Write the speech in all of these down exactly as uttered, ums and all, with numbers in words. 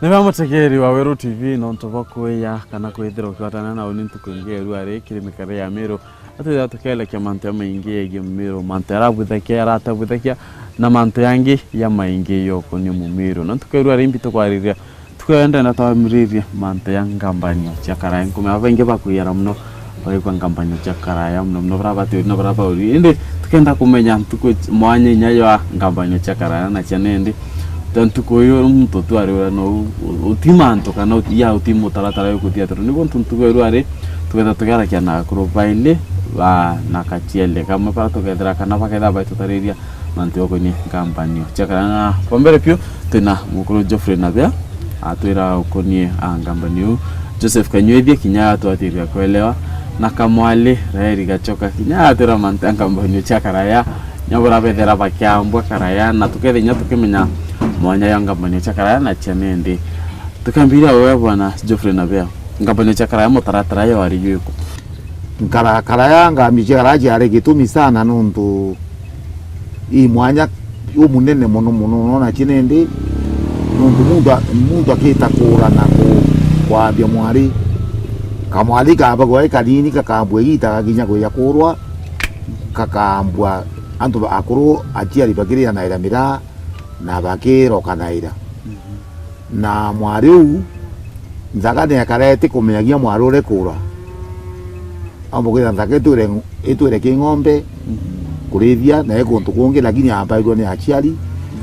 Ni bea mutegeri wa Weru T V, nontu bwa kwija kana kwithira ukiwatana na uni ntuku ingi ya ruari kiri mikare ya Miru, atwithira tukielekia mantu jamaingi yegie Miru, mantu jarabwithakia, jaratabwithakia, na mantu jangi jamaingi jokonie Mumiru. Na ntuku ya ruari imbi tukwariria, ntuku ya ndenda twamiririe mantu ja ngambanio cia karaya. Nkumenya babaingi bakwiyara muno, baigua ngambanio cia karaya, muno muno baria batwiri na baria bauri. Indi tukenda kumenya ntuku mwanya inya ya ngambanio cia karaya na cia nendi. Ta ntuku iyu muntu tu ari uria nou, u-, uti mantu kana uti, ya uti mutaratara yu kuthia turu. Nigu ntu ntuku iru ari, tuketha tukerakia na akuru baili ba na kachiele kamwe bara tukethira kana baketha baitutariria mantu jokonie ngambanio cia karaya. Na kwa mbere piu, twina mukuru Geoffrey Nabea, atwira ukonie, a, ngambanio iu. Joseph Kanyuithia kinya atwatiria kwelewa, na Kamwali Raeli Gachoka kinya atwira mantu ya ngambanio cia karaya, nya bura bethera bakiambwa karaya, na tukethira nya tukimenya mwanya ya ngambanio cia karaya na cia nendi. Tukambiria wewe, Bwana Geoffrey Nabea, ngambanio cia karaya mutaratara yo ari jwiku? Nkara-, karaya, ngambanio cia karaya ciari gitumi sana nontu i mwanya umunene mono mono, nona ci nendi, nontu muntu a-, muntu akita kuura na ku-, kwambia mwari. Kamwari kamba gwai kanini, kakambua igita gakinya kwija kuurwa, kakambua antu ba-, akuru aciari bakirianaira miraa na bakirokanaira. Na mwari uu, nthaka niekara itikumenyagia mwari uria ikuura. Aumba kwithira nthaka itwire, itwire ki ng'ombe kurithia, na i kuntu kungi, lakini ampairwe ni aciari,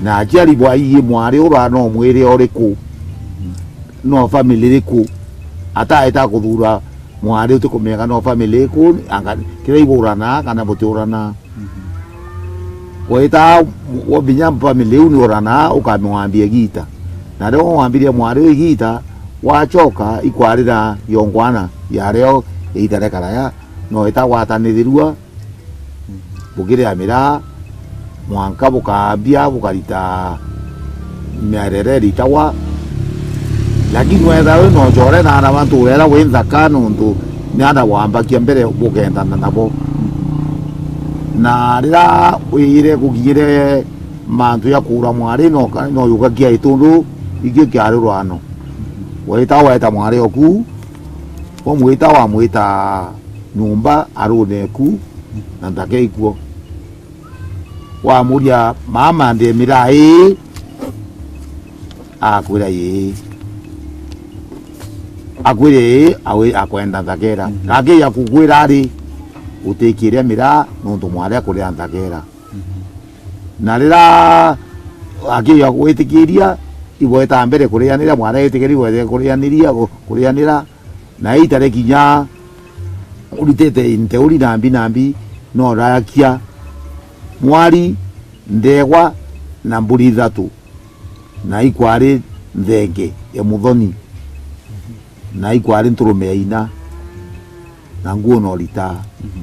na aciari bwaii mwari ura no mwiri uriku, no family iriku, ataita kuthura mwari utikumenyeka no family iriku, anga kiria iburanaa kana butiuranaa. Weta wa binya family iu ni uranaa ukamwambia igita. Na riria wambirie mwari uyu igita, wachoka ikwarira yongwana yario igita ria karaya, no itagwatanirirua, bukiria miraa, mwanka bukambia bukarita miarere iritagwa. Lakini wetha wi na uchore na ana bantu wera wi nthaka, nontu ni ana wambakia mbere bukendana nabo. Na riria wire kukinyire mantu ya kuura mwari, no ka-, no yuka kia itundu ikio kiari rwano. Weta weta mwari oku, wamwita, wamwita nyumba arune ku, na nthaka ikuo. Wamuria, "Mama, ndi miraa ii?" Akwira, "Ii." Akwira, "Ii, awi-, akwenda nthakera." Mhm. Akija kukwira ari, "Utikiria miraa, nontu mwari akuria nthakera." Mhm. Na riria akija gwitikiria, igweta mbere kurianira, mwari agitikiria, igweta kurianiria, ku-, kurianira, na itare kinya uritite nteuri nambi nambi, no urakia mwari, ndegwa na mburi ithatu, na ikwari nthenge ya muthoni, na ikwari nturume ya ina, na nguo na uritaa. Mhm.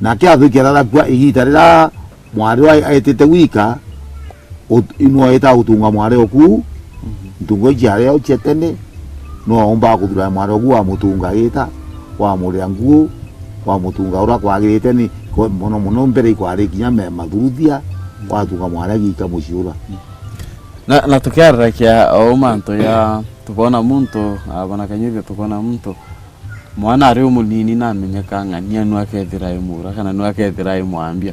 Nake athukia rarakua igita riria mwari wa aitite wika, ut-, inweta utunga mwari oku, mhm, ntungo ici ario cia tene, no aumba kuthura mwari oku, wamutunga gita, wamurira nguo, wamutunga uria kwagirite, ni ko-, mono mono mbere ikwari kinya me-, mathuruthia, watunga mwari agika mucii uria. Na, na tukiararakia o mantu ya, tukona muntu, a, bona kanyithia tukona muntu, mwana ari umunini namenyeka ng'ania nu akethira ai mura kana nu akethira ai mwambia.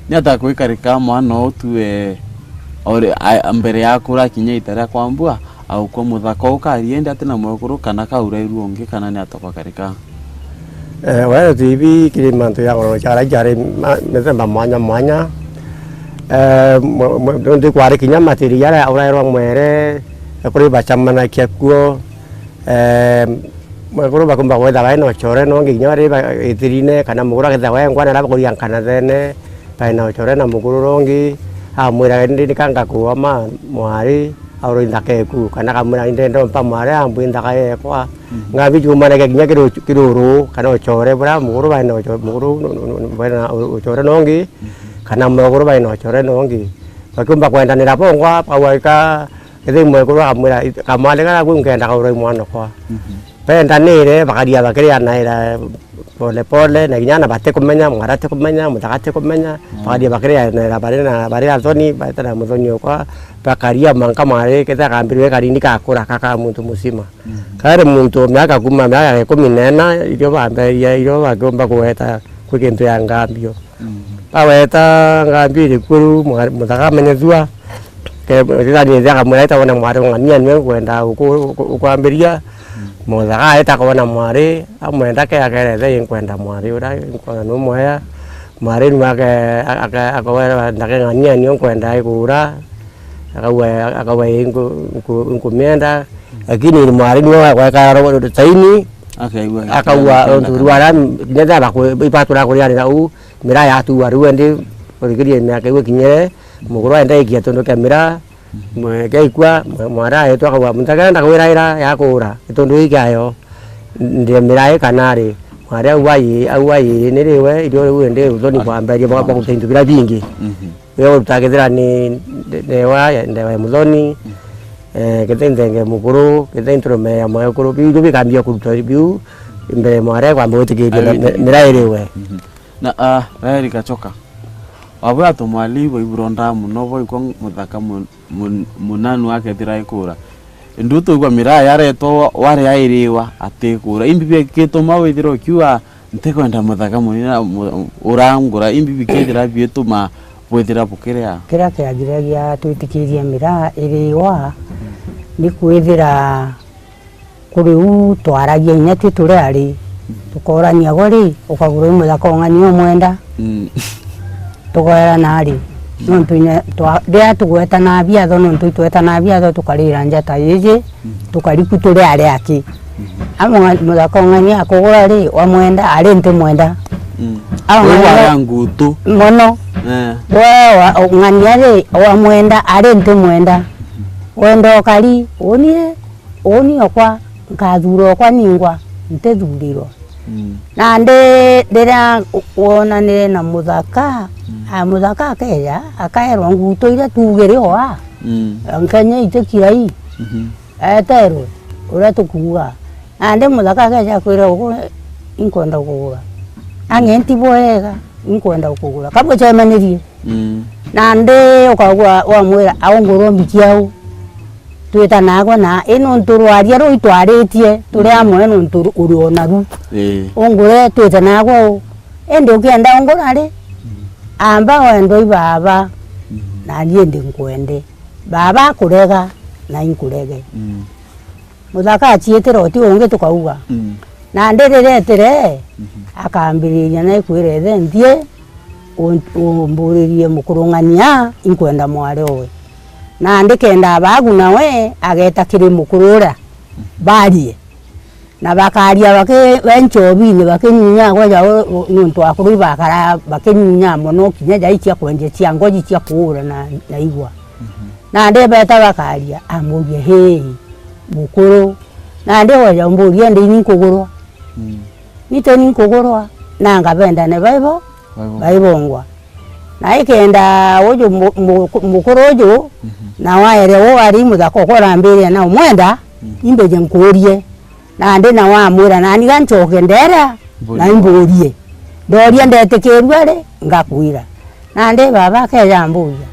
Ni ata kwikarika mwana uu tue ori, a, mbere ya akura kinya ita ria kwambua, aukua muthaka uu kari indi ati na mwekuru kana kaurairue ungi, kana ni ata kwakarika? Eh, Weru T V kiri mantu ya gororo carai jari ma-, mithemba mwanya mwanya. Eh, mwe-, mwe-, nontu kwari kinya matiri jaria urairwa mwere, kuri bacamanakia kuo, Eeh, mwekuru bakumba kwithirwa bai na uchore nongi, kinya bari ba-, gitirine, kana mukuru akethirwa e ngwana, aria bakuria nkanathene, bai na uchore na mukuru nongi, amwira, "Indi nika ngakuoma mwari, aurwa i nthaka eku," kana akamwira, "Indi ndompa mwari, ambwi nthaka yekwa." Mhm. Ngambi ciumanage kinya kiri uch-, kiri uru, kana uchore buria mukuru bai na ucho-, mukuru nu-, nu-, nu-, bai na u-, uchore nongi, mhm, kana mwekuru bai na uchore nongi. Bakiumba kwendanira bongwa, bauga ika Ethira mwekuru akamwira, "Kamwari karia kuu nkendaga uroi mwanokwa." Mhm. Bendanire, bakaria bakirianaira pole pole, na kinya ana batikumenya, mwari atikumenya, muthaka atikumenya, mm, bakaria bakirianaira bari na, bari athoni, bari na muthoni okwa, bakaria mwanka mwari, kethira kambirwe kari ni gakura ka, ka muntu musima. Mhm. Kari muntu miaka kuma miaka ikumi na ina, irio bamberia, irio bakiumba kugweta kwi kintu ya ngambio. Mm. Aweta ngambi iri kuru, mwa-, muthaka amenyethua. Ke, rira ni akamwira, "Ita wona mwari ng'ania niwe nkwenda uku-, uku-, ukwambiria." Mm. Muthaka aeta kona mwari, amwenda ke akerete, "Inkwenda mwari uria, inkwenda numwea." Mwari niwe ake-, ake-, akawera, "Ndake ng'ania niwe nkwenda ikura." Akauga, akauga, "Ii, nku-, nku-, nkumienda." Lakini mwari niwe wekara ro-, taini, akaigua, akaigua, akaigua, untu rwa aria, kinya aria baku-, ibatura kurianira uu, miraa yatuwa riu endi, urikirie miaka iu ikinyire, mukuru aenda ikia tundu kia miraa, mwe-, kiaikua, mwe-, mwara aetwa akauga, "Muntu akenda kwira ira ya kuura, gitundu giki kiayo, ndi miraa ii kana ri?" Mwari au ayi, au ayi, ni riwe, irio riu endi uthoni kwamberia bwa, bwa kuruta into biria bingi. Mhm. Yo uruta kethira ni nde-, ndewa ya, ndewa ya muthoni, eh, kethira nthenge mukuru, kethira nturume ya mwekuru, biu, biu bikambia kuruta biu, mbere mware kwamba gwitikiria na, na, mira iriwe. Mhm. Na, ah, Raeli Gachoka, wabwa atumwali baiburonda muno, boikwa muthaka mu-, mu-, munanu akethira ikura. Indi utwigua miraa yaretwa wa-, wari airiwa atikura. Imbi bikituma withira ukiuga, "Ntikwenda muthaka munini na mu-, urangura," imbi bikithira biituma bwithira bukiria? Kiria kiagiragia twitikirie miraa iriwa, ni kwithira kuri u twaragia inya twi turi ari, tukorania gwe ri, ukagura i muthaka ung'ania umwenda? Mm. Tukoerana ari, nontu inya twa-, riria tugwetana biatho, nontu itwetana biatho tukarira njata iji, mhm, tukariku turi ari aki. Mhm. Amwe muthaka ung'ania akugura ri, wamwenda ari ntimwenda. Mm. Au we ng'ania wara ngutu. Mono. Eh. We wa-, ung'ania ri, wamwenda ari ntimwenda. Wenda ukari, uni ri, uni okwa, nkathura okwa ningwa, ntithurirwa. Mm. Nandi riria u-, wonanire na muthaka, mm, a, muthaka akeja, akaerwa ngutu iria tuugire oa, mm, nkenya itikirai, mhm, eterwe uria tukuuga. Nandi muthaka akeja akwira, "Ugu inkwenda kugura." Ang'enti bwega, "Inkwenda kugura." Kabucemanirie. Mm. Nandi ukagua wamwira, "Aungurwa mbiki au." Twita nagwe na, i nontu rwaria ruu itwaritie, turi, mm, amwe nontu ru-, uri o naru. Ii. Ungure twite nagwe u. Indi ukienda ungura ri, mm, amba wendwa i baaba, mm, nani indi nkwende. Baaba akurega, na inkurege. Mm. Muthaka aciitira uti ungi tukauga. Mm. Nandi riria etire, mhm, akambiriria na ikwira ithe nthie, un-, umburirie mukurung'ania, inkwenda mwari owe. Nandi kenda abagu nawe ageta kiri mukuru uria, mhm, barie. Na bakaria baki-, be nchobini bakinyunya gweja u-, u-, niuntu akuru ibakara bakinyunya mono kinya jai cia kwendia cia ngoji cia kuura na, na igwa. Mhm. Nandi beta bakaria, amburia, "Hii, mukuru." Nandi gweja umburia, "Ndi ni nkugurwa?" Mm. Ni ti ni nkugurwa, nanga bendane baibo, baibo, baibongwa. Na ikenda uju mu-, mu-, mukuru uju, mhm, na waere u ari muthaka ukwa urambiria na umwenda, mm, imbije nkurie. Nandi nawe amwira, "Nani ga nchoke ndeera, na imburie." Ndoria ndetikirua ri, ngakwira. Nandi baaba akeja amburia,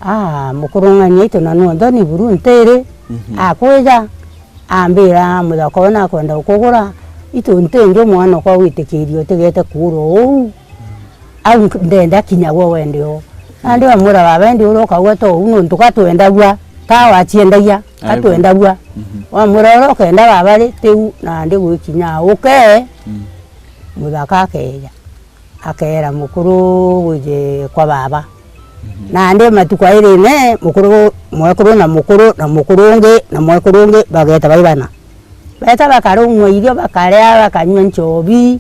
"Ah, mukurung'ania itu na nunthe ni buru ntiri?" Mhm. Akwija, ambira, "Muthaka uyu nakwenda gukugura, itu nti nju mwanokwa witikirie utigete kuura uu." Au nk-, ndenda kinya gwe wende o. Nandi wamwira, "Baba, indi uria ukauga to uu, nontu ka twendagua, ka waciendagia, ka twendagua." Mhm. Wamwira, "Uria ukenda baba ri, tiu nandi gwikinya uke." Mm. Muthaka akeeja, akeera mukuru wije kwa baba. Mhm. Nandi matuku airine, mukuru, mwekuru na mukuru, na mukuru ungi, na mwekuru ungi, bageeta bai bana. Beeta bakarung'wa irio, bakaria, bakanyua nchobi,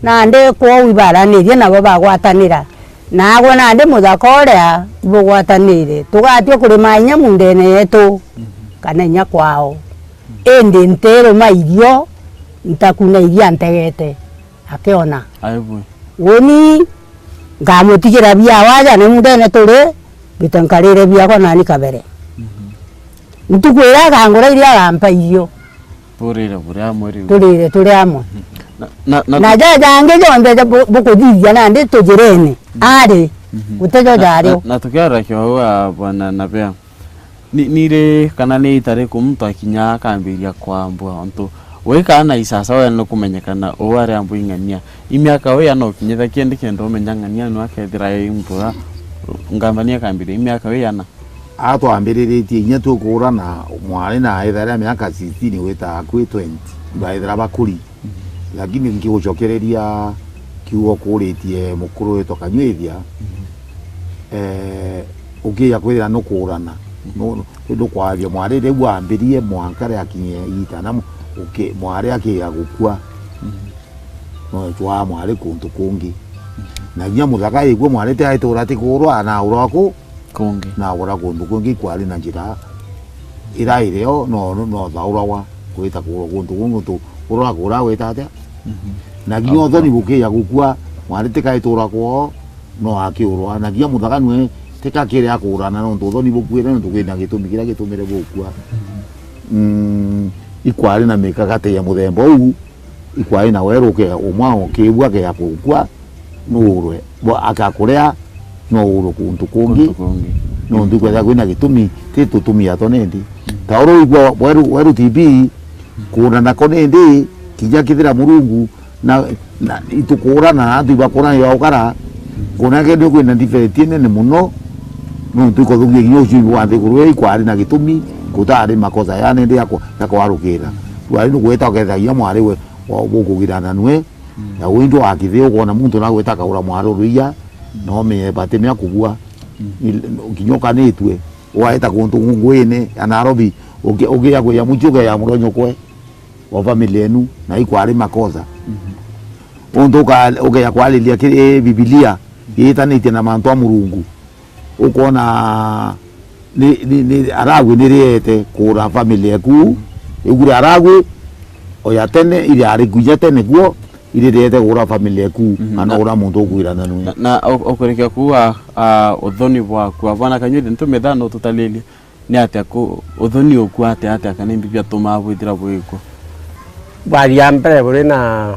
nandi kwou ibaranirie nabo bagwatanira. Naagwe nandi muthaka uria ibugwatanire, tugatua kurima inya mundene yetu, mhm, kana inya kwao. Indi ntiruma irio, ntakuna iria ntegete. Akiona. Aibwe. Uni nkamutigira biawaja ni mundene turi, bite nkarire biakwa nani kabere. Mhm. Ntuku iria agangura iria agampa irio. Burire buri amwe riu. Turire turi amwe. Na, na, na, na jaja angi jonthe ja bu-, bukuthithia nandi tujirene. Mm. Ari, mhm, gutejo jario. Na, na tukiaria kiu, ah, bwana Nabea, Ni, ni ri kana ni ita riku muntu akinya akambiria kwambua? Ontu wi kaana isasa we nukumenyekana uu ari ambua ing'ania. I miaka wigana ukinyite kindi kenda umenya ng'ania nu akethira i muntu uria ngambania akambiria i miaka wigana? Atwambiriritie inya tukuurana mwari na ethira miaka sixteen gwita akui twenty, baethira bakuri. Lakini nkigucokereria kiugo kuritie mukuru witwa Kanyuithia, eh, ukija kwithira nukuurana, nu-, nu-, ndukwabia mwari riu wambirie mwanka riakinye iita na mu-, uki-, mwari akiga gukua, no ecwaa mwari kuntu kungi. Na kinya muthaka ikua mwari ti aitura ti kuurwa, anaurwa ku? Kungi. Naurwa kuntu kungi kwari na njira ira irio no, no, no thauragwa gwita kuurwa kuntu kungi, untu uria akuura gwita atia? Na kinya uthoni bukiya gukua, mwari tikaitura kwoo, no akiurwa. Na kinya muthaka nwe tikakire akuurana, nontu uthoni bukuire, nontu kwina gitumi kiria gitumire bukua. Mm, ikwari na mikagate ya muthemba uu, ikwari na weruke umwe ukibua ke ya gukua, nuurwe. Bo-, akakurea, no uurwe kuntu kungi. Kuntu kungi. Nontu ikwethira kwina gitumi, ti tutumi atwa nindi. Ta uria wigua weru, weru T B, kuuna nako nindi, kinya kithira Murungu, na, na itukuurana na antu ibakuurana ya ukara, kuuna ke ndio kwina ndibeti nene muno, nontu ikuthukia kinya ucio wa nthiguru ii ikwari na gitumi, kutari makosa ya nindi ya ku-, ya kwarukira. Kwari ni gwita ukethagia mwari we, wa, ukugirana nwe, na uu indi wakithi ukwona muntu nagwita akaura mwari ruiya, na umenye bati mea kubua. Ni-, kinya ukanitue, waita kuntu ngwine ya Nairobi, uki-, ukia kuya muci ukeya muronyokwe wa family enu, na ikwari makosa. Untu uka-, ukeya kwariria kiri Bibilia, giitanitie na mantu a Murungu. Ukoona ni, ni, ni Aragwi ni riete kuura family eku, iu kuri Aragwi, oya tene, iri ari kuija tene kuo, iri riete kuura family eku, kana uura muntu ukwirana nui. Na, na u-, ukurikia kuu a, a, uthoni bwaku, abwana Kanyuithia, ntumithano tutalilie, ni atia ku, uthoni ukua atia, atia, kana imbi biatumaa bwithira bwikua? Bwaria mbere buri na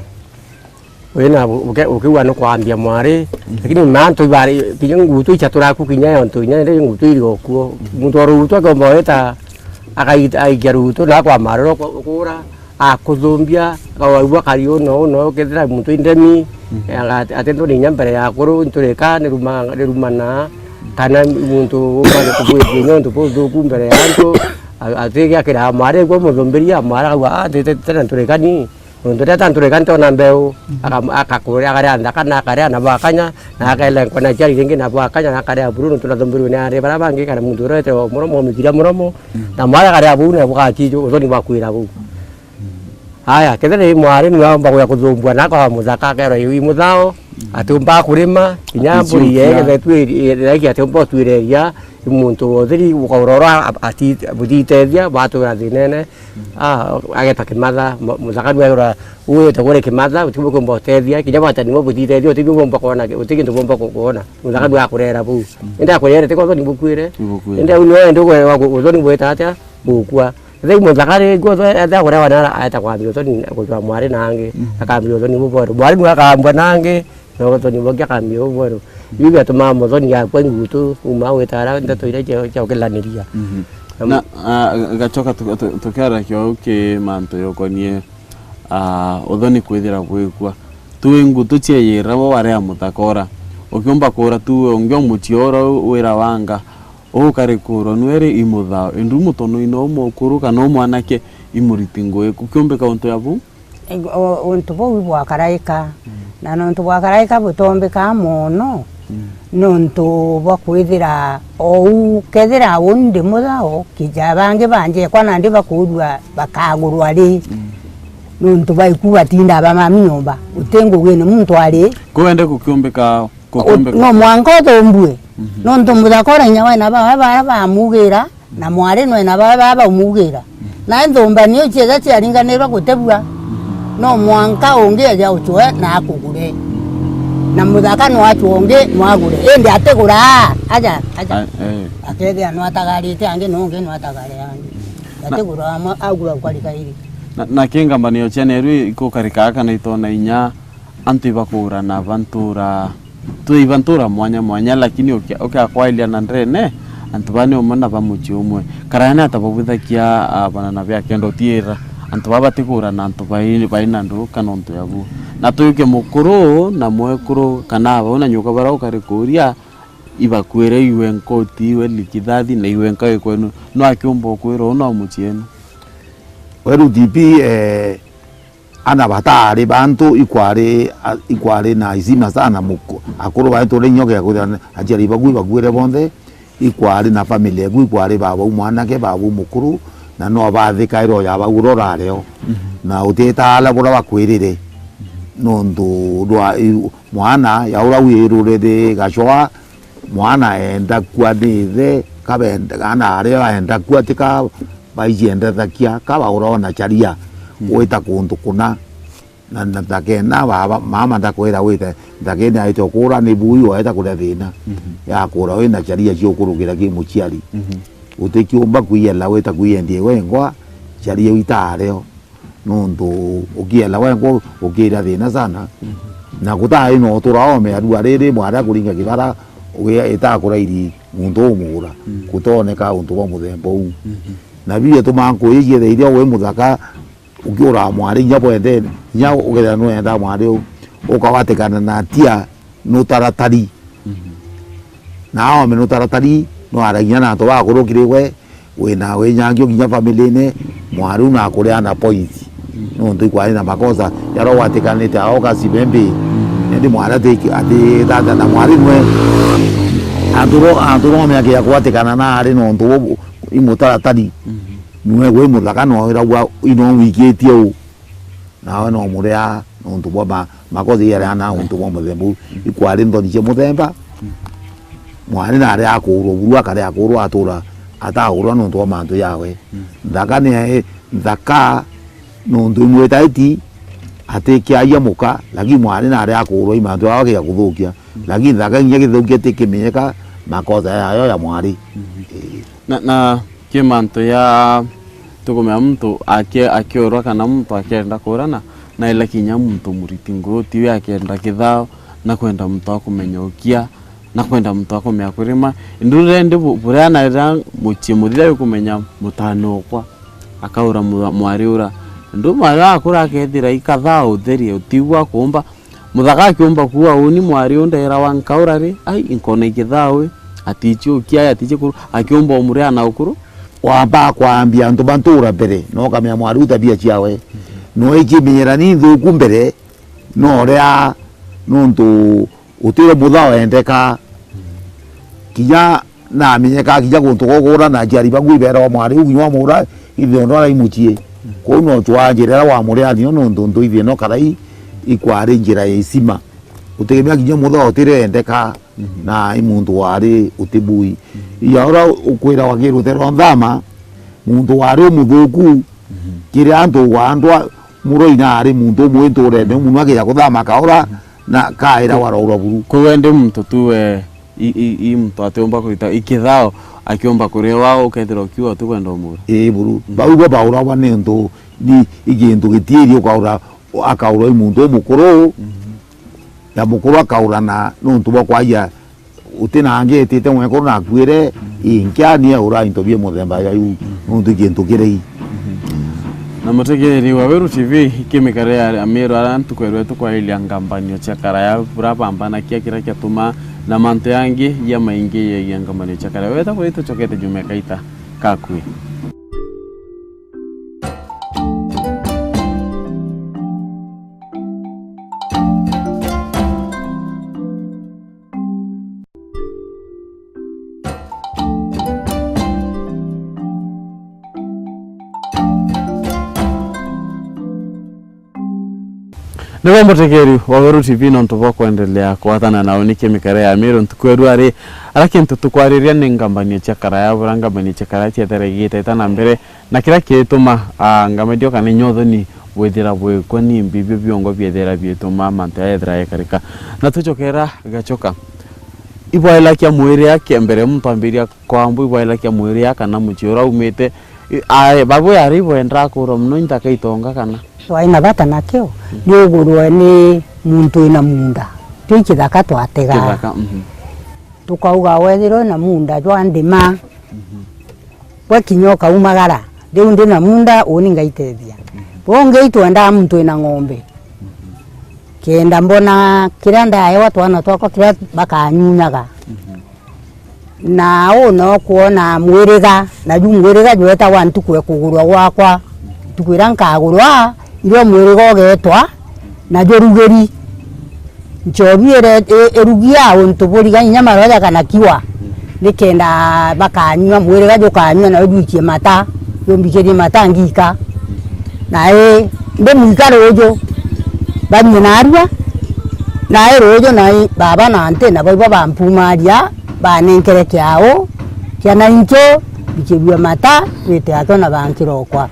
Wina bu-, buke-, ukiuga ni kwambia mwari, lakini mantu ibari, kinya ngutu icia turaku kinya yontu inya indi ngutu iri okuo. Muntu wa rugutu akomba wita, akaita, aikia rugutu, na kwa maroro ku-, kuura, akuthumbia, akawaigua kari uno, uno, ukethira muntu indemi, aga-, atindwo ni inya mbere ya kuru, nturika, niruma-, nirumana, kana muntu umane kubwitia nontu buthuku mbere ya antu, a-, atigiakira mwari, gwa muthumbiria, mwari akauga, "Ah, ntite tena nturikani." Nontu riria tanturika ntona mbeu, aka-, akakuria, akaria nthaka, na akaria na bwakanya, na akaelenkwa na ciari ringi na bwakanya, na akaria buru, nontu nathumbirwe ni ari baria bangi, kana muntu uria wetagwa muromo, omithiria muromo, na mwari akaria buu, na bugakiju, uthoni bwakwira buu. Aya, kethira i mwari niwe aumba kuja kuthumbua, na akwa muthaka, akerwa iu i muthao, atiumbaga kurima, kinya mburi yegethetue iraiki atiumba utwireria, i muntu wothiri ukaurora ati-, butitethia, batura thinene, Ah, ageta kimatha, mu-, muthaka nwe agura, uite kuri kimatha, uti bukumba utethia, kinya bata nimo butitethia, uti bukumba kuona, uti kintu bumba ku-, kuona. Muthaka nwe akurera buu. Indi akurera ti kotho ni bukwire. Ni bukwire. Indi au nwe ndi kwe-, wa ku-, uthoni bwita atia? Bukua. Thai muthaka ri, kotho, etha kurewa na aeta kwambia uthoni, kujwa mwari nangi, akambia uthoni bubweru. Mwari nwe akambwa nangi, Na uthoni bungi akambia ubweru. Biu biatumaa muthoni yakwa ngutu, uma gwita ara ndeto iria cia, cia ukilaniria. Mhm. Na, Na, ah, gacoka tu-, tu-, tukiarakia uu ki mantu jokonie, ah, uthoni kwithira bwikua. Tu ngutu cieyira we warea muthaka ura. Ukiumba kuura tu we ungi o mucii ura wira wanga. Ukari kuurwa nweri i muthao. Indu mutonoine umwe ukuru kana umwanake i muriti ngui. Kukiumbika untu ya buu? Ig-, o-, untu buu ibwakaraika. Na nontu bwakaraika butombikaa mono, nontu bwa kwithira ou, kethira uu ndi muthao, kija bangi banjekwa nandi bakuurua bakagurwa ri, nontu baiku batindaa bamami nyomba, uti ngugine muntu ari. Ku wende gukiumbika, gukiumbika. No mwanka uthumbue, nontu muthaka uria inya wena bawe baria bamugira, na mwari nwena bawe baba umugira. Nae nthumbani iu ciaja ciaringanirwe gutibua, no mwanka ungi eja ucwe na akugure. Na muthaka nwacwa ungi nwagure. Indi atigura, aja, aja. A-, eh. Akethia nwatagarite angi, na ungi nwatagare angi. Na atigura amwe, agura ukarikairi. Na, na kingambanio cia neru ikukarikaga kana itona inya antu ibakuurana bantura, twi ibantura mwanya mwanya, lakini ukia-, ukiakwailia na ndene, Antu baa ni umwe na ba mucii umwe. Karayani atababwithagia, ah, bana na bia kenda utiira. Antu baa batikuurana antu bai, bai na nduu kana untu ya buu. Na tujuke mukuru na mwekuru kana abau na nyuka baria ukari kuuria, ibakwire iwe nkoti, iwe likithathi, na iwe nkawe kwenu. No akiumba ukwira uu no mucienu? Weru T P, eh, ana bataari bantu ikwari, a-, ikwari na heshima sana muku-, akuru baetu uria inya ugekwithira aciari baku ibakuire bonthe, ikwari na family eku, ikwari babau mwanake, babau mukuru, na no bathikaira o ya bau uria urari o. Mhm. Na utiitaala buria bakwirire, nontu ndwa-, i-, mwana ya uria wirure thi gacwa, mwana eenda kua ni ithe, kabenda, kana aria aenda kua, ti ka baiciendathagia, ka baura ona charia, mm, gwita kuntu kuna. Na, na nthakena, baba, mama ndakwira wite nthakene aite ukuura ni bui, waeta kuria thina, mhm, ya kuura wina charia ciukurugira ki muciari. Mhm. Utikiumba kwiela wita kwiendie wengwa, charia iu itaareo. Nontu ukiela wengwa, ukiira thina sana. Mhm. Na gutaari na utura ome arua riri, mwaria kuringa kibara, ugi-, itakurairi muntu umuura. Mm. Gutooneka untu bwa muthemba uu. Mhm. Na biria tumaa nkuuji ciethe iria wi muthaka, ukiuraa mwari inya bwendene, inya ukethira nwenda mwari uu, ukawatikana na atia nutaratari. Mhm. Na aome nutaratari, nwaragia na antu bakuru kiri gwe, wina winyangio kinya family-ine, mwari uu nakuria na points. Mhm. Nontu ikwari na makosa jaria watikanite ao kasi bembi. Mhm. Indi mwari ati-, atithata na mwari nwe. Antu ro-, antu no meakia kwatikana na ari nontu bu-, i mutaratari. Mhm. Nwe gwi muthaka no wiragua ino wikitie u. Nawe no muria nontu bwa ma-, makosa jaria na untu bwa muthemba uu. Ikwari nthoni cia muthemba. Mwari nari akuurwa buru, akari akuurwa atura ataurwa nontu bwa mantu jawe. Nthaka ni, nthaka nontu imwitaiti atikiaria muka, lakini mwari nari akuurwa i mantu jawe akiya kuthukia. Lakini nthaka inya githukia tikimenyeka makosa yayo ya mwari. Ii. Na, na ki mantu ya tukumenya muntu aki-, akiurwa kana muntu akienda kuurana, na ila kinya muntu muriti nguu, tiwe akienda kithao, na kwenda muntu akumenya ukia, na kwenda muntu akumenya kurima. Indi uria indi bu-, buria na riria mucii muthitha jukumenya mutano okwa akaura mwa-, mwari ura. Indi mwari akura akethira ikathao utheri utigwa kuumba. Muthaka akiumba kuuga, uni mwari u ndeerawa nkaura ri, ai, inkona ikithawe, atiichi ukia, ai, atiichi kuru, akiumba umuria na ukuru. Wamba kwambia antu ba ntuura mbere, na ukamenya mwari u tabia ciawe. No ikimenyera ni nthuku mbere, no uria, nontu utire muthao endeka. Kinya namenyeka kinya guntu gukura na aciari baku ibeeragwa mwari u kinya wamuura ithe ondo arai mucii. Kwou no cwaa njira iria wamuria nio nontu nthu ithe no karai ikwari njira ya isima. Utegemea kinya muthao utire endeka na i muntu wari utibui. Iya uria ukwiragwa ki rutere rwa nthama, muntu wari umuthuku kiri antu wa andwa muroi na ari muntu umwe nturene muno akija kuthama kaura na kaira waraurwa buru. Kwou endi muntu tu we I, i, i muntu atiumba kurita, i kithao akiumba kurewa, ukethira ukiuga utikwenda umuura. Ii, buru. Bau bo bauragwa ni untu ni, i gintu gitiiri ukaura, akaurwa i muntu umukuru, na mukuru akaurana nontu bwa kwagia uti na angi etite mwekuru na akuire, inkia ni aura into bie muthemba ya iu, nontu i gintu kirei. Na mutegeeri wa Weru T V, ikimikare ya Amiru aria ntuku erwe tukwariria ngambanio cia karaya, bura bambanakia kiria kiatuma na mantu yangi ya maingi yegia ngambanio cia karaya. Weta buri tucokete juma ikaita kakui. Niwe mutegeri wa Weru T V nontu bwa kwendelea kwatana na uni kimikare ya Miru ntuku ya rua ri, ara kintu tukwariria ni ngambanio cia karaya, bura ngambanio cia karaya ciethera igiteta na mbere, na kiria kituma, ah, ngamendio kana inya uthoni bwithira bwikwa ni mbi, bio biongo biethira biituma mantu jaya ethira jekarika. Na tucokera gacoka. Ibwaila kia mwiri a kia mbere muntu ambiria kwambwa ibwaila kia mwiri a kana mucii uria aumite, i, a, babu yari ibwenda akurwa muno inthaka itonga kana? Twai na bata nakio, ni ugurwe ni muntu wina munda. Twi kithaka twategaa. Kithaka, mhm. Ukauga wethirwe na munda jwa ndima, mhm, gwe kinya ukaumagara, riu ndi na munda, uni ngaitethia. Mhm. Bungi itwendaa muntu wina ng'ombe. Mhm. Kenda mbona kiria ndaewa twana twakwa kiria bakanyunyaga. Mhm. Na uu no kwona mwiriga, na ju mwiriga jwetagwa ntuku ya kugurwa gwakwa. Ntuku iria nkagurwa, irio mwiriga ugetwa, na jurugiri. Nchobi ire-, i-, irugia untu buriga inya maroja kana kiwa, nikenda bakanyua, mwiriga jukanyua, na jwikie mata, jumbikirie mata ngika. Na i, ndi mwika ruju, banyue narua, na i ruju, na i baba na nti, na baibo bampumaria, banenkere kiao kia naincho, bikirue mata, bite akio na bankirokwa.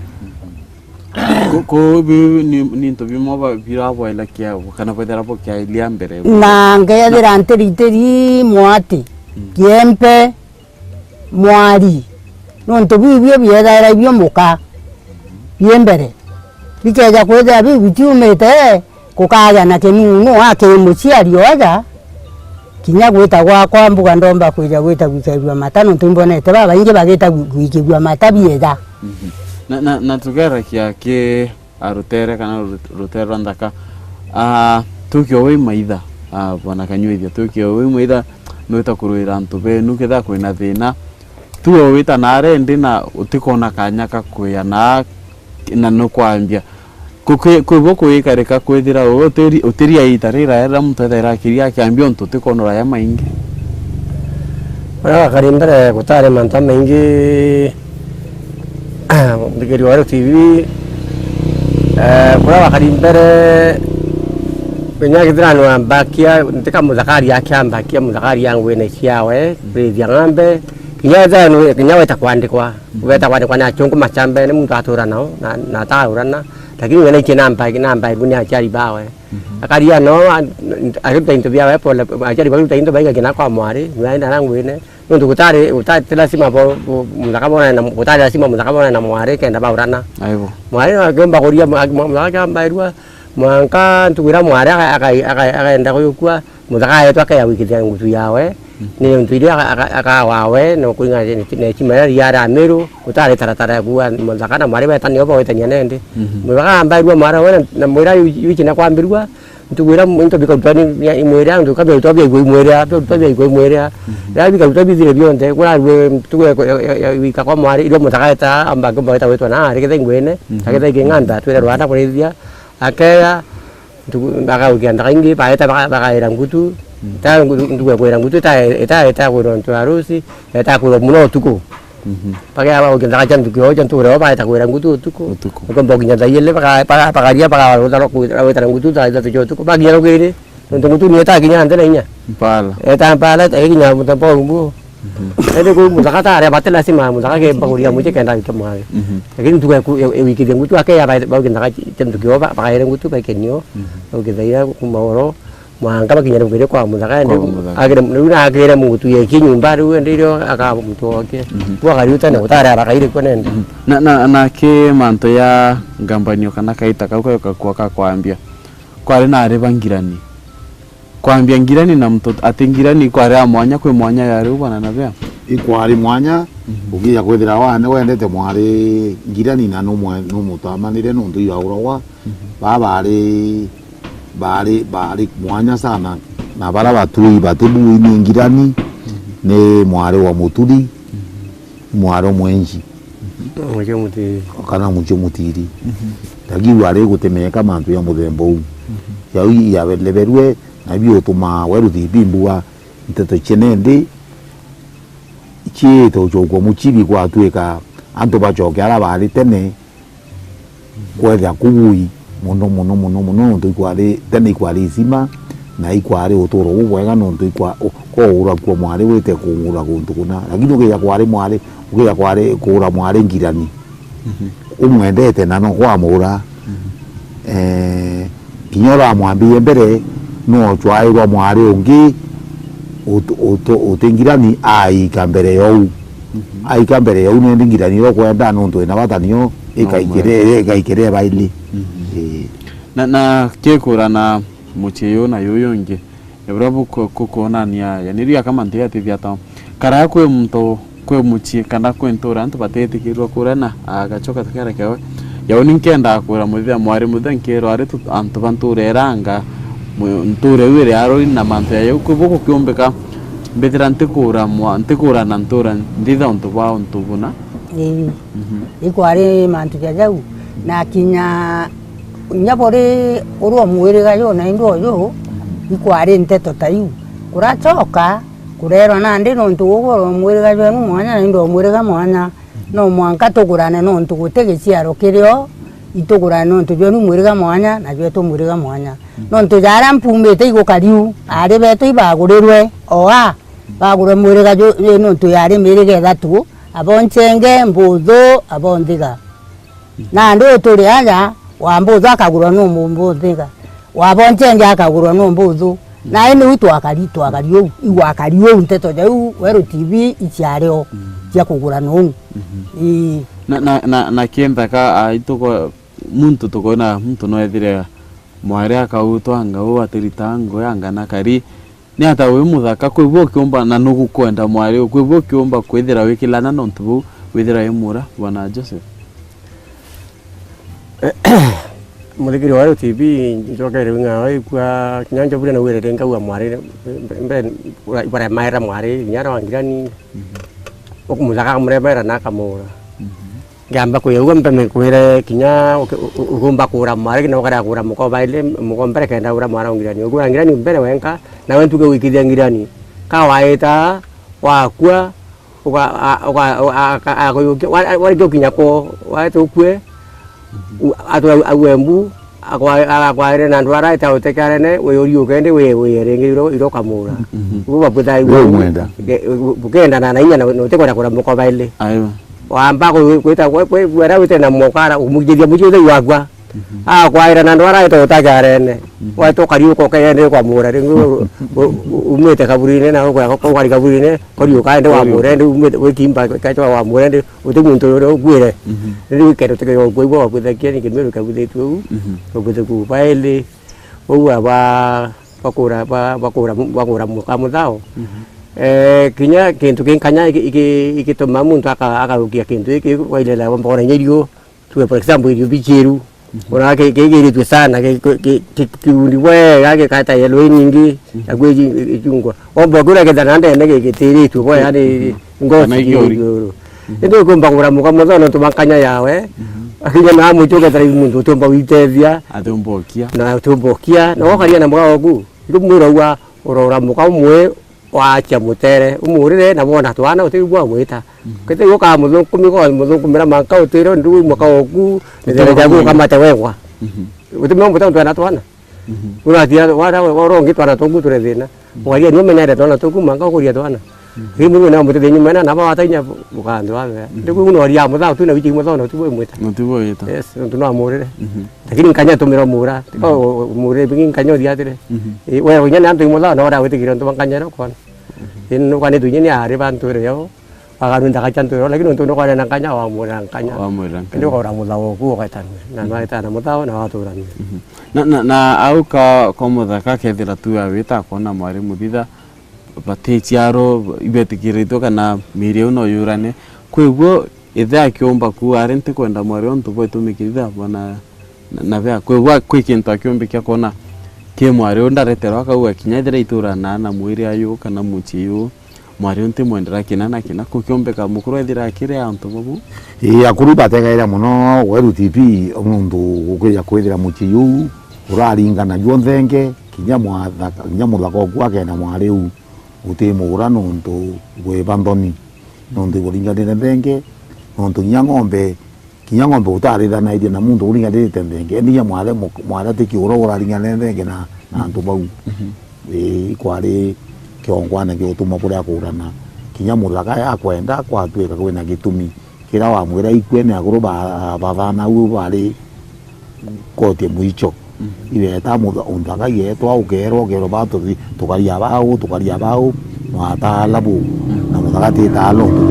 Ku-, ku-, biu ni, ni into bimwe ba-, birabwaila kiao, kana bwethira bukiailia mbere. Na ngethira ntiri, ntiri mwati, mm, kiempe, mwari, nontu biu ibio biethaira ibio muka bie mbere, bikeja kwithira biu bitiumite, gukagia na kinunu aki muciari oja, kinya gwita gwakwa mbuga ndomba kwija gwita gwikirua mata, nontu imbonete babaingi bagita gwi-, gwikirua mata bieja. Mhm. Na, na, na tugeragia ki a, rutere kana ru-, rutere rwa nthaka. A, tukio wi maitha, a, bwana Kanyuithia, tukio wi maitha, nwita kuruira antu benu, kethira kwina thina, tu o wita na arendi na utikona kanya ka kwia na, na nukwambia. Ku-, kwi-, kwi bo kwikarika kwithira utiri-, utiri aita riraera muntu ethaira akiria akiambia untu utikonora ya maingi. Baria bakari mbere gutari mantu jamaingi, muthikiri wa Weru T V, eh, kuria bakari mbere, kinya kethira ni wambakia, ntika muthakari akiambakia, muthakari ya ngwine ciawe, kurithia ng'ombe, kinya ethira ni, kinya weta kwandikwa, weta kwandikwa ni achungu macambe, ni muntu atura nao, na, na ataurana, lakini wena ikie namba, namba ibu ni aciari bawe. Mhm. Akaria no, a-, akiruta into biawe pole, aciari bakiruta into baigakina kwa mwari, mwaenda na ngwine. Nontu gutari, gutari ti lazima bo, bo, muthaka bonane na, gutari lazima muthaka bonane na mwari kenda baurana. Aibo. Mwari no akiumba kuria, mwa-, mwa-, muthaka akiambairua, mwanka ntuku iria mwari aka-, aka-, aka-, akaenda kuyukua, muthaka aetwa akeya gwikithia ngutu yawe, mhm, ni untu iria aka-, aka-, akawawe, no kuringana na heshima iria riari Amiru, gutari taratara ya kuuga muthaka na mwari betania o bawetania nendi. Mhm. Muthaka ambairua mwari we na, na mwira yu-, yuchina kwambirua, ntuku iria into bikarutwa ni, ni, imwira, ntuku kabia rutwa bia igwe imwira, bia rutwa bia igwe imwira. Mhm. Riria bikarutwa bithire bionthe, kurarue ntuku ya, ya, ya, ya wika kwa mwari, irio muthaka eta, amba ngomba weta wetwa na ari ketha ingwene, mhm, aketha inging'anda, twire rwanda kurithia, akeya, ntuku, bakaukia nthaka ingi, baeta baka-, bakaira ngutu, mm, ta ngutu, ntuku ya kuira ngutu, ita, ita, ita kwirwa ntu ya rusi, eta kwirwa muno utuku. Mhm. Bakea bagaukia nthaka cia ntuku yo, cia ntuku yo, baeta kuira ngutu utuku. Utuku. Ukomba ukinya thaa ili, baka-, baka-, bakaria, baka-, weta ngutu thaa ithatu cia utuku, bakinya rukiri, nontu ngutu ni itakinya nthi na inya. Mpala. Eta mpala, itakinya mutambo umbu. Mhm. Indi kuu muthaka tari abati lazima muthaka kemba kuria mucii kenda aike mwari. Mhm. Lakini ntuku ya ku-, ya, ya gwikithia ngutu akeya ba-, bauke nthaka ci-, cia ntuku yo ba-, bakaire ngutu baike nio. Mhm. Bauke thaira kuma oro, mwanka bakinya rukiri kwa muthaka ende. Kwa muthaka. Akire, riu na akire mugutu yeki nyumba riu ende irio akaba muntu oke. Mhm. Kwa kariu tene gutari arakaire kwa nende. Mhm. Na, na, na ki mantu ya ngambanio kana kaita kau kau gakua ka kwambia. Kwari na ari ba ngirani. Kwambia ngirani na mtoto, ati ngirani ikwari ya mwanya, kwi mwanya yari u bwana na bea? Ikwari mwanya, mhm, ukija kwithira wane wendete mwari ngirani na numwe-, numutamanire nontu ibauragwa, mhm, baa bari, bari, bari mwanya sana, na bara batui bati bui ni ngirani, mhm, ni mwari wa muturi, mhm, mwari mwenji. Muchio mutiri. Kana muchio mutiri. Mhm. Lakini wari gutemeka mantu ya muthemba uu. Mhm. Yau yaleberue, na biutuma weru thibi mbua nteto cia nendi ciite ucokua mucibi gwatuika antu bacoke ara bari tene, kwethia kubui mono, mono, mono, mono, nontu ikwari, tene ikwari isima, na ikwari uturo bubwega, nontu ikwa-, u-, koura kua mwari wite kungura guntu kuna. Lakini ukija kwari mwari, ukija kwari kuura mwari ngirani. Mhm. Umwendete na no kwamura. Mhm. Eh, kinya uramwambirie mbere, no cwairwa mwari ungi ut-, ut-, uti ngirani aika mbere yau. Mhm. Aika mbere yau nendi ngirani iro kwenda nontu ina bata nio ikaikire, ikaikire baili. Mhm. Ii. Na, na kikura na mucii uyu na yuyu ungi, Buria buku-, kukwonania, yani, ria kama nti yatithia ta. Karaya kwi muntu, kwi mucii, kana kwi ntura antu batetikirwa kuria na agacoka takera kiawe. Yau ni nkendaa kuura muthia mwari muthia nkirwa ari tu antu ba ntura iranga, mu-, ntura iu iri aroi na mantu ya yau. Kwi bu gukiumbika, mbithira ntikura mwa-, ntikura na ntura nthitha untu bwa untu buna. Ii. Mhm. Ikwari mantu ja jau. Na kinya, kinya buri uru o mwiriga ju na indu uju, ikwari nteto ta iu. Kuracoka, kureerwa nandi nontu guku uru o mwiriga jwenu mwanya na indu o mwiriga mwanya, no mwanka tugurane nontu guti giciaro kirio itugurane nontu jwenu mwiriga mwanya na jwetu mwiriga mwanya. Nontu jaria mpumite igukariu, aari betu ibagurirwe o aa, bagurwe mwiriga ju, ju nontu yari miriga ithatu, abo nchenge, mbuthu, abo nthiga. Nandi uyu turi aja, wa mbuthu akagurwa nu mbu-, mbu nthiga, wa bo nchenge akagurwa nu mbuthu. Nai niu twakari, twakari uu, igwakari uu, nteto jau Weru T V iciari o cia kugurana uu. Ii. Na, na, na, na kinthaka, a, ituko-, muntu tukwona muntu no ethire mwari akautwa ngau atirita ngui anga na kari. Ni ata wi muthaka, kwi bu ukiumba na nugukwenda mwari uu, kwi bu ukiumba kwithira wikilana na untu buu withira wi mura, Bwana Joseph? Muthikiri wa Weru T V, ncokere wing'a waikua, kinya nja buria nawire ringi aua mwari, mbe, mbe, baremaera mwari, kinya aria wa ngirani, mhm, ukumuthaka akamuremaera na akamuura. Mhm. Ngiamba kwigua mpeme kwire kinya uki-, u-, u-, ugumba kuura mwari, kinya ukaria kuura muko baili, muko mbere kenda ura mwari wa ngirani. Ukuura ngirani mbere wenka, nawe ntuge gwikithia ngirani. Ka waita, wakua, uka-, a-, uka-, a-, a-, akuyukia, wa-, warikia ukinya ko, waita ukue, u-, atwe au-, au embu, akwa-, agakwaire na ndwara ita utekarene, wiyuriuke ndi, wi-, wiye ringi iro, iro ukamuura. Mhm. Ubu babuthaigua. Wi umwenda. Ge-, bu-, bukendana na inya na, na utikwenda kuura muko baili. Aiwa. Wamba kwi-, kwita kwi, kwi, kwera wite na mokara, umujithia muji uthe wakwa. Mhm. Akwaira na ndwara ito utagarene. Mhm. Wete ukariuka ukegende kwa mura, ringi u-, u-, u-, umite kaburine na ukwa-, ukari kaburine, koriuka ende wa mura, ende umite wikimba kachwa wa mura, ende uti muntu uria ukwire. Mhm. Ringi wikende utikega ukwa igwa wabuthakia ni kimiru kabuthetwe u. Mhm. Ubuthe ku baili. Uu aba bakura, ba-, bakura, bakura muka muthao. Mhm. Eh, kinya kintu kinkanya iki-, iki-, igituma muntu aka-, akarukia kintu giki, wailela mbona inya irio, tuge for example, irio bichiru. Mhm. Ona ki-, kigiritwe sana, ki-, ki-, ki-, ki-, kiundi bwega, gikata yellow inyingi, mhm, na kwi ichungwa. Omba kura kethana ndene gigitiritwe bwe, yani, mhm, ngosi kana ikiuri. Iguru. Mhm. Indi ukumba kugura muka muthao nontu bwa nkanya yawe. Mhm. Akinya na muitu ukethira i muntu utiumba gwitethia. Atiumba ukia. Na atiumba ukia. Na wokaria na muka oku. Ikumwira ugwa urora muka umwe wakia mutere. Umurire na wona twana uti bwa gwita. Mhm. Kete uka muthukumi kwa muthukumi ra manka utire ndu muka oku. Nithira jagu ukamate wegwa. Mhm. Uti mwe muta twana twana. Mhm. Urathia wara wara ungi twana tuku ture thina. Mhm. Ukaria ni umenyere twana tuku manga ukuria twana. Mhm. Ri muru na muti thini mena na ba watanya bukando abe. Mhm. Ndiku uno ria mutha tu na wiki mutha no tu mwita. No tu mwita. Yes, tu no amurire. Mhm. Lakini nkanya tumira mura. Tika, mhm, mure bingi nkanya uthiatire. Mhm. Eh, we unya na antu mutha no ora witikire ntu nkanya ro kwana. Mhm. Ino kwane tu nyini ari bantu ire yo. Bakarunda gacha ntwiro, lakini untu ndukwarea na nkanya, wamwira nkanya. Wamwira nkanya. Indi ukaura muthao oku ugatanwe. Na, mhm, nwaitana muthao na waturanwe. Mhm. Na, na, na au ka, ka muthaka kethira tu awita akona mwari muthitha, bati ciaro ibetikiritwe kana miri iu no yurane. Kwiguo ithe akiumba ku ari ntikwenda mwari untu bwa itumi kithitha bwana na, na bea. Kwigua kwi kintu akiumbikia kwona ki mwari u ndareterwa akauga kinya ethira iturana na mwiri ayu kana mucii yu, mwari u ntimwendera kina na kina, kukiumbika mukuru ethira akiri antu babu. Ii, akuru bategaira muno Weru T V nontu gukwija kwithira mucii uu uraringana juo nthenge, kinya mwathaka, kinya muthaka oku akenda mwari u utimugura nontu gwiba nthoni, nontu iburinganire nthenge, nontu kinya ng'ombe Kinya ng'ombe utarithanairie na muntu uringanirite nthenge, indi kinya mware, mware ti kiura uraringane nthenge na, na antu bau. Mhm. Ii, ikwari kiongwana kia utuma kuria kurana. Kinya muthaka yakwenda kwatuika kwina gitumi. Kiria wamwira ikue ni akuru ba, bathana u bari koti mwicho. Mhm. Ibeeta mutha-, muthaka igeetwa, ukeerwa, ukeerwa, ba tuthi, tukaria bau, tukaria bau, na ataala bu, na muthaka titaa lontu.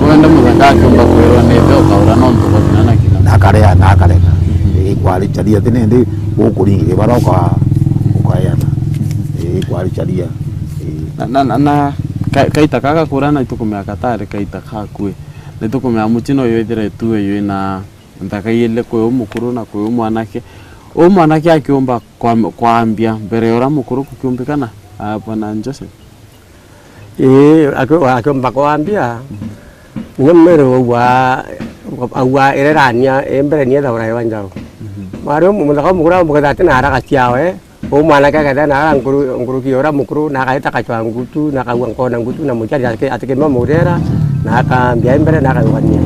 Kwenda muthaka akiumba kwirwa ni ithe ukaura nontu bwa kina na kina. Na akarea, na akarega. Mhm. Ii, kwari charia ti nindi, ukuringi kibara uka-, ukaeana. Mhm. Kwari caria. Ii. Na, na, na, na ka-, kaita kaka kuria na itukumea katari kaita kakui. Na itukumea mucino yo ithire tu yo ina nthaka iile kwi umukuru na kwi umwanake. Umwanake akiumba kwa-, kwambia mbere ya uria mukuru kukiumbikana, ah, Bwana Joseph? Ii, aki-, akiumba kwambia, inya mwiri augwa, augwa irerania, i mbere ni ethaura yo njau. Mhm. Mwari umu-, muthaka umukuru amuketha ati na haraka ciawe, u mwanake aketha na ara nkuru-, nkuruki ya uria mukuru, na akaita akacwa ngutu, na akaua nkona ngutu, na muciari atiki-, atikima murera, na akambia i mbere, na akayugania.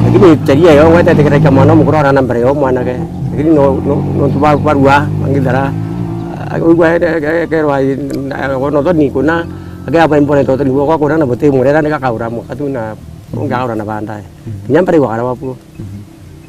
Lakini sheria yo ngwete itikiragia mwana umukuru arana mbere ya u mwanake. Lakini no, no, nontu ba-, barua, bangithera, a-, aigua e-, e-, e-, ekerwa i-, na, wona uthoni kuna, akeaba imbone uthoni bwakwa kuna na buti murera ni gakaura mwaka tu na ungi akaura na baadaye. Mhm. Kinya mbere igwakara wakuo. Mhm.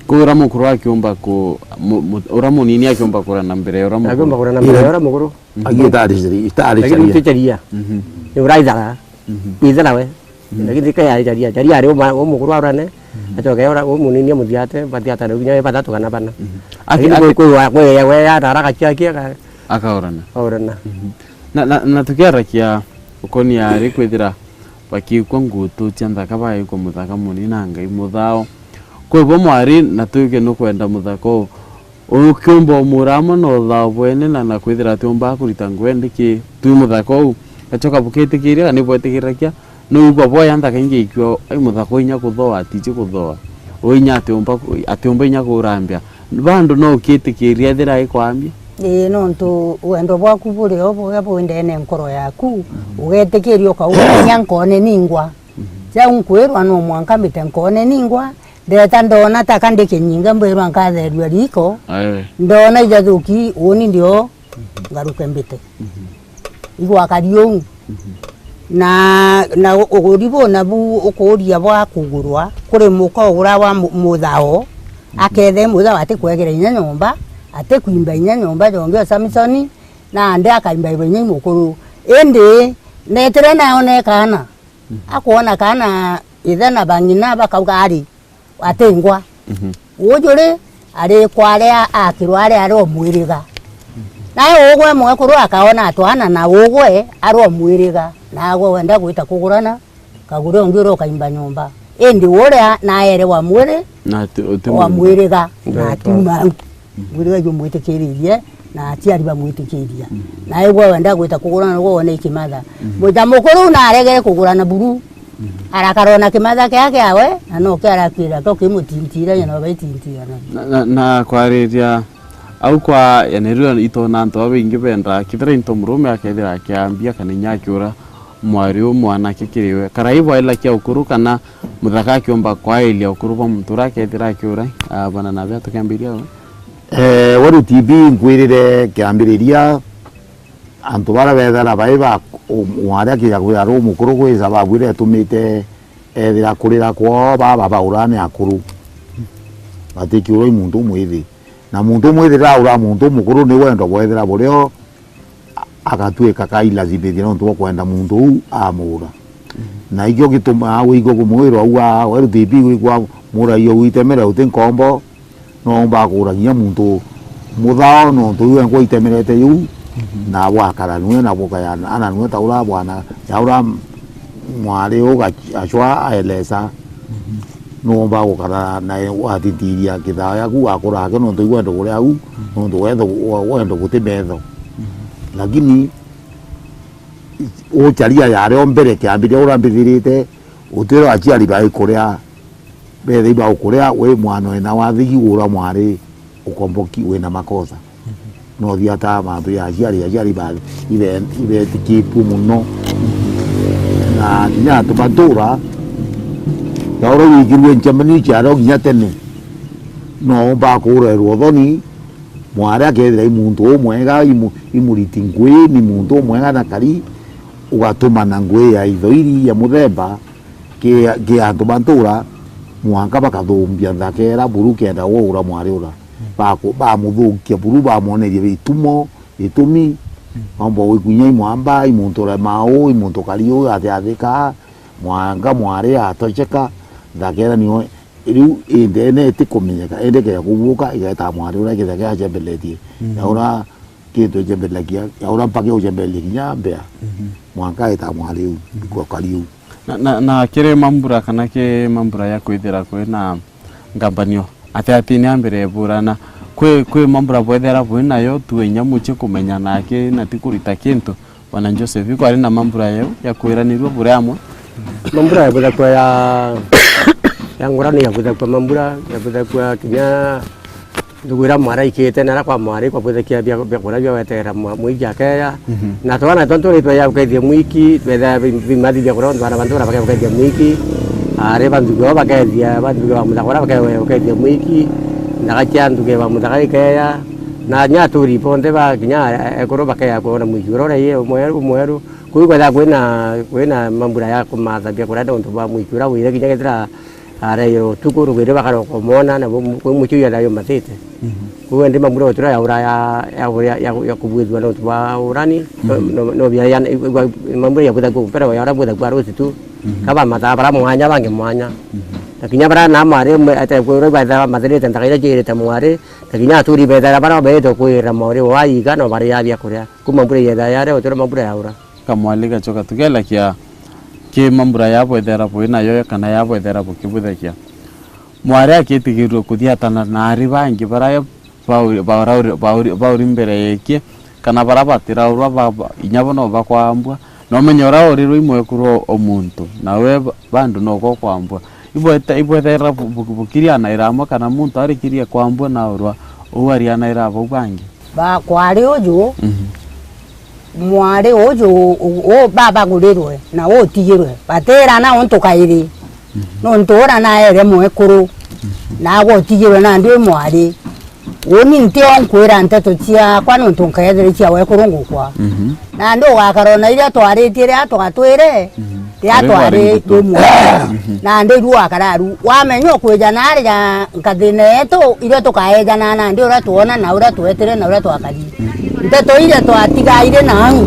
Kwi uria mukuru akiumba ku-, mu-, mu-, uria munini akiumba kurana mbere ya uria mukuru. Akiumba kurana mbere ya uria mukuru. Mhm. Agiita ari ceri-, ita ari. Lakini caria. Ti caria. Mhm. Ni uraithara. Mhm. Ithara we. Mhm. Lakini tika ya caria. Caria ari uma-, umukuru aurane. Mhm. Acoke ura umunini amuthiate, bathiatane kinya batatu kana bana. Mhm. Aki-, lakini aki- kwi, kwi wa-, kwi ya, we ya tara gacia kia ka-, akaurana. Aurana. Mhm. Na, na, na tukiarakia ukonia ari kwithira bakikwa ngutu cia nthaka baikwa muthaka munini na Ngai muthao. Kwi bo mwari na twike nukwenda muthaka uu. Ukiumba umura amwe na uthao bwene na, na kwithira atiumba kurita ngugi ndiki twi muthaka uu. Gacoka bukitikiria kana ni bwetikirakia, nuigua boya nthaka ingi ikio, ai muthaka uu inya kuthoa, atiji kuthoa. Uu inya atiumba, atiumba inya kurambia. Bandu no ukitikiria ethira aikwambia? Ii, nontu wendo bwaku buri o buria bwi ndene nkoro yaku, ugetikiria ukauga, inya nkone ningwa. Jau nkwirwa no mwanka mbite nkone ningwa, ndeta ndona taka ndi kinyinga mbwirwa nkatherua riko, ae, ndona ijathuki, uni ndio ngaruke mbite. Mhm. Igwakari uu. Mhm. Na, na u-, uguri bu nabu ukuuria bwa kugurwa, kuri muka ugura wa mu-, muthao, mhm, akethe muthao atikwegera inya nyomba, atikwimba inya nyomba jongi o Samisoni, nandi akaimbairwa inya i mukuru. Indi neetire naone kaana, mhm, akwona kaana ithe na bang'ina bakauga ari, atingwa. Mhm. Uju ri, ari kwa aria akirwa ari, ari o mwiriga. Nae ugwe mwekuru akaona atwana na ugwe ari o mwiriga, nagwe wenda gwita kugurana, kagure ungi uria ukaimba nyomba. Indi uria naere wa mwiri, na ati-, uti wa mwiriga, na atiuma au. Mwiriga jumwitikiririe, na aciari bamwitikiria. Mm. Nae gwe wenda gwita kugurana, niguo wone ikimatha. Mm. Mwita mukuru naregere kugurana buru. Mm. Arakarwa na kimatha kia kiawe, na no kio arakwira, to kimutintiragia na baitintiranagia. Na, na, na kwariria au kwa, yani, riu itona antu babaingi benda, kethira into murume akethira akiambia kana inya akiura, mwari u mwanake kiri we. Karai bwaila kia ukuru kana muthaka akiumba kwailia ukuru bwa muntu uria akethira akiura, ah, bwana nabe atukiambiria we. Eh, we Rutibi nkwirire kiambiriria, antu baria bethera bai ba, u-, mwari akija kwira ru mukuru gwija babwire etumite ethira kurira kwoo baba baura ni akuru. Batikiurwa i muntu umwithi. Na muntu umwithi rira aura muntu umukuru ni wendo bwethira burio, a-, agatuika kailazimithia nontu bwa kwenda muntu uu amuura. Mhm. Na ikio gitumaa wigua kumwirwa uu, aa, we Rutibi wigua muuragia uu itemere uti nkombo, no umba kuura kinya muntu muthao nontu uu enkwa itemerete yu, mhm, na bwakara nwe na bukayana, ana nwe ta ura bwana, ya ura mwari uu gac-, acwa aelesa. Mhm. Nuumba gukara nae watitiria kithao yaku, wakura akio nontu iu wendo kuria au, nontu wetho, wendo guti metho. Mhm. Lakini ucharia yario mbere kiambiria uria mbithirite, utwire aciari bai kuria, bethei ba gukuria wi mwana wina wathigi ura mwari ukomboki wina makosa. No thiata mantu ya aciari, aciari ba, ibe-, ibetikitue muno. Na kinya antu ba ntura, ta uria wigirue ncemanio ciario kinya tene, no umba kuurerwa uthoni, mwari akethira i muntu umwega, i mu-, i muriti ngui, ni muntu umwega na kari, ugatumana ngui ya ithoiri ya muthemba, ki, ki antu ba ntura, mwanka bakathumbia nthaka ira buru kenda uura mwari ura. Baku-, bamuthukia buru, bamwoneria itumo, itumi, mm, omba gwikunya i mwamba, i muntu urema uu, i muntu kari uu, ati athika, mwanka mwari atocheka, nthaka ira nio riu i ndene itikumenyeka, indi keja kubuka, igeta mwari ura kithaka acembeletie. Mm. Na ura Gintu icembelagia, ya uria mpaka ucembeleria kinya mbea. Mhm. Mwanka eta mwari u, mhm, kwa kariu. Na, na, na kiri mambura kana ki mambura ya kwithira kwina ngambanio ati ati ni ambere burana, kwi, kwi mambura bwethera bwi nayo tu inya mucii kumenya naki na ti kurita kintu. Bwana Joseph, ikwari na mambura yeu ya kwiranirua buri amwe? Mambura ya bwithakua ya, ya ngurani ya bwithakua mambura, ya bwithakua kinya Ndugu iria mwari aikite, na aria kwa mwari kwa bwithakia bia, biakuria bia gweterera mwa-, mwiki akeeja. Mhm. Na twana twa nturi tweja gukethia mwiki, twetha bi-, bimathi biakuria, ontu bana bantu bara bakea gukethia mwiki. Ari ba nthuki o bakethia, ba nthuki ba muthaka uria bakea gukethia mwiki. Nthaka cia nthuki ba muthaka ikeeja. Na kinya aturi bonthe ba kinya ekuru bakeeja kwona mwiki uria uria i umweru, umweru. Kuu kwetha kwina, kwina mambura ya kumatha biakuria nontu bwa mwiki uria wire kinya kethira areire utuku, rugiri bakaroka umwona, na bu-, bu-, mucii uyu ethaga yumathite. Mhm. Kwou indi mambura uturia ya ura ya, ya, ya, ya, ya kubwithua nontu bwa urani, no, mhm, no, no bia ya, igua mambura ya bwithagua mpere ya ura bwithagua ruci tu. Mhm. Kaba mathaa bara mwanya, bangi mwanya. Mhm. Na kinya bara na mari mwe, ate kwirwa baitha mathirite ntaka iria ciirite mwari, na kinya aturi bethaira bara beete kwira mwari wa iga, no bari ya biakuria. Ku mambura yetha yare uturia mambura ya ura. Kamwali gacoka tugelakia ki mambura ya bwethera bwi nayo kana ya bwethera bukibuthagia. Mwari akitigirwe kuthiatana na ari bangi bara bauri, bauri, bauri, bauri mbere yekie, kana bara batiraurwa ba, ba, inya bo no bakwambua. Na umenye ura urirwe i mwekuru o muntu, nawe ba-, bandu no gokwambua. Ibwete-, ibwethera bu-, bu-, bukirianaira amwe kana muntu arikirie kwambua na urwa uu arianaira bau bangi. Ba-, kwari uju, mhm, mwari uju u-, u-, babagurirwe na utigirwe, batirana untu kairi. Mhm. Nontu ura naere mwekuru, mhm, nagwe utigirwe nandi wi mwari. Uni ntio nkwira nteto ciakwa nontu nkaethire cia wekuru ngukwa. Mhm. Nandi ugakara ona iria twaritie ria twatwire, mhm, ria twari wi mwari. Mhm. Nandi iru wakararu. Wamenya ukwija naria nkathina yetu, iria tukaejana nandi uria twona na uria twetire na uria twakari. Nteto iria twatigaire nau,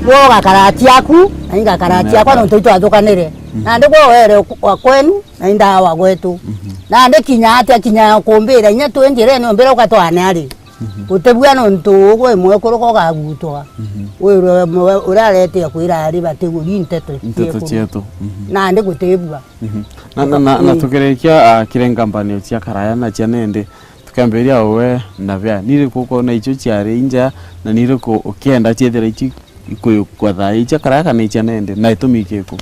gwe ugakara ciaku, na ingakara ciakwa nontu itwathukanire. Mhm. Nandi gwe were wa kwenu, na indawa gwetu. Mhm. Nandi kinya atia kinya kumbira, inya twi njirene umbira ukatwane ari. Mhm. Utibua nontu ugwe mwekuru ko gagutwa. Mhm. Wirwe mwe-, uria aretia kwira ari batiguri nteto cietu. Mhm. Nandi gutibua. Mhm. Na, na, na, na tukirikia, ah, kiri ngambanio cia karaya na cia nende, tukiambiria uwe na bea, ni iriku ukona icio ciari inja, na ni iriku ukienda ciethira ici ikwikwa thaa icia karaya kana icia nende, na itumi ikiku?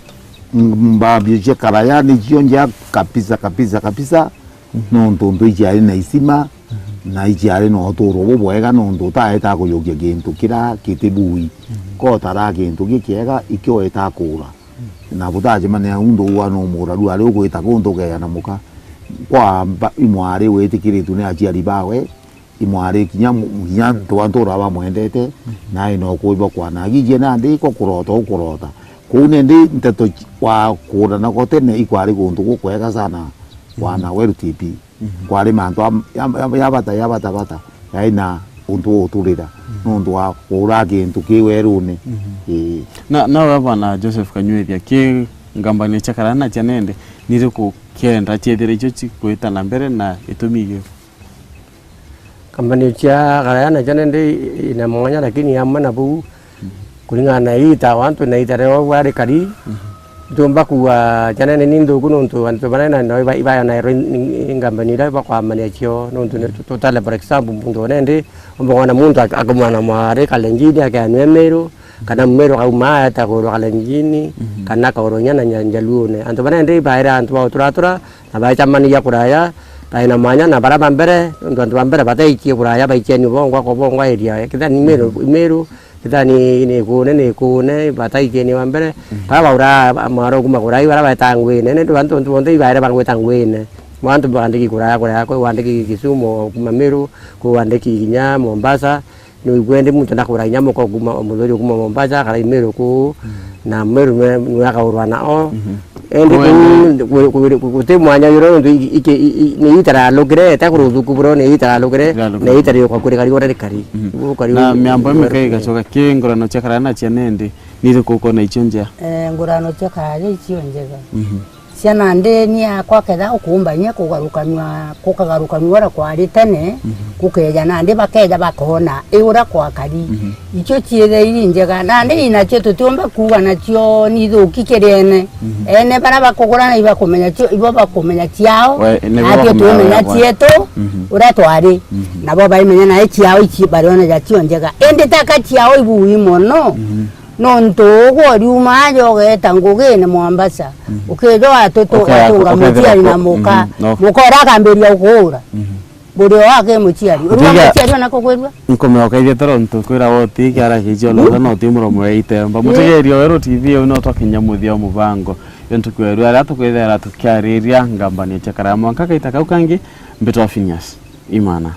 Mbambio cia karaya nicio nja kabisa, kabisa, kabisa, nontu ntu iciari na isima, na iciari na uturo bubwega, nontu utaeta kujukia kintu kira kiti bui. Kotara kintu gikiega, ikio eta kura. Na butacemania untu ua no muraru ari ugwita kuntu ukeya na muka. Kwa mba-, imwari witikiritwe ni aciari bawe, imwari kinya mu-, kinya antu bantu ura bamwendete, nae no kuiba kwana. Gijie nandi iko kurota ukurota. Kuu nindi nteto ci-, wa kuurana kwa tene ikwari kuntu gukwega sana, wana weru T P. Mhm. Kwari mantu am-, ya, ya, ya bata, ya bata, bata. Yaina untu uturira. Mhm. Nontu wa kuura kintu ki werune. Mhm. Ii. Na, nawe bwana Joseph Kanyuithia, ki ngambanio cia karaya na cia nende, ni iriku kienda ciethira icio cikwita na mbere na itumi igiku? Ngambanio cia karaya na cia nende ina mwanya, lakini amwe na buu, kuringana na iita, wantu na iita rio bwari kari, mhm, ntiumba kuuga cia nende ni nthuku, nontu antu banene no iba-, ibayonairwe i-, i-, ngambanio iria bakwamania cio, nontu ni tu-, tutale, for example, muntu o nende, umba kwona muntu ak-, akumana mwari Kalenjini, akeanua Miru, kana Miru akauma aeta kugurwa Kalenjini, mhm, kana akagurwa inya na nya-, Njaluone. Antu banene ibaire antu ba uturatura, na baicamanagia kuraya, baina mwanya na bara ba mbere, nontu antu ba mbere bataikie kuraya, baikianua bongwa kwa bongwa area. Kethira ni Miru, mhm, Miru, kethira ni, ni Kuune, ni Kuune, bataikianua ba mbere. Mhm. Bara baura mwaro kuma kuraya, bara baeta Ngwine, ni antu, antu bonthe ibaire bangwita Ngwine. Mwantu bandiki kuraya, kuraya, kwi wandiki Kisumu, kuma Miru, kwi wandiki kinya Mombasa, Ni igwe ndi muntu ndakura inya muko kuma, muthuri kuma Mombasa, akara i Meru kuu, mm, na Meru nwe, nwe akaurwa na o. Mhm. Endi kuu, ku-, ku-, ku-, guti mwanya yura nontu iki, iki, i, i, ni itaralukire, eta kuru thuku bro, ni itaralukire, itaralukire, na itari kwa kuri kari ora ni kari. Mhm. Kuu kari. Na miambo imi kai gacoka ki ngurano cia karaya na cia nende, ni iriku ukona icio njega? Eh, ngurano cia karaya icio njega. Mhm. Ciana ndi ni akwa ketha ukumbania kugarukanua, kukagarukanua uria kwari tene, mhm, gukeja nandi bakeja bakona i uria kwakari. Mhm. Icio ciitheri injega, nandi inacio tutiumba kuuga nacio ni ithuki kiri ene. Mhm. Ene baria bakugura na ibakumenya cio, ibo bakumenya ciao, we, ni bo atio bakumenya tumenya uria kwari. Cietu, mhm, uria twari. Mhm. Nabo baimenya nae ciao ici bariona jacio njega. Indi taka ciao ibui mono. Mhm. Nontu ugwe uriuma aja ugeeta ngugine Mombasa, mhm, ukija watu-, ukeya-, watunga ukethira muciari na ku-, muka, mhm, no. Muka uria akambiria ukuura. Mhm. Buri o aki muciari. Urua utiga muciari ona kukwirua? Nkumea ukaithia toro ntu kwira wo ti kiara kicio, mm, no ti muromo ya itemba. Mm. Mutegeria Weru T V, u no twakinya muthia wa mubango. Yo ntuku ya rua aria tukwithira tukiariria ngambania cia karaya mwanka kaita kau kangi, mbitwa Phineas Imana.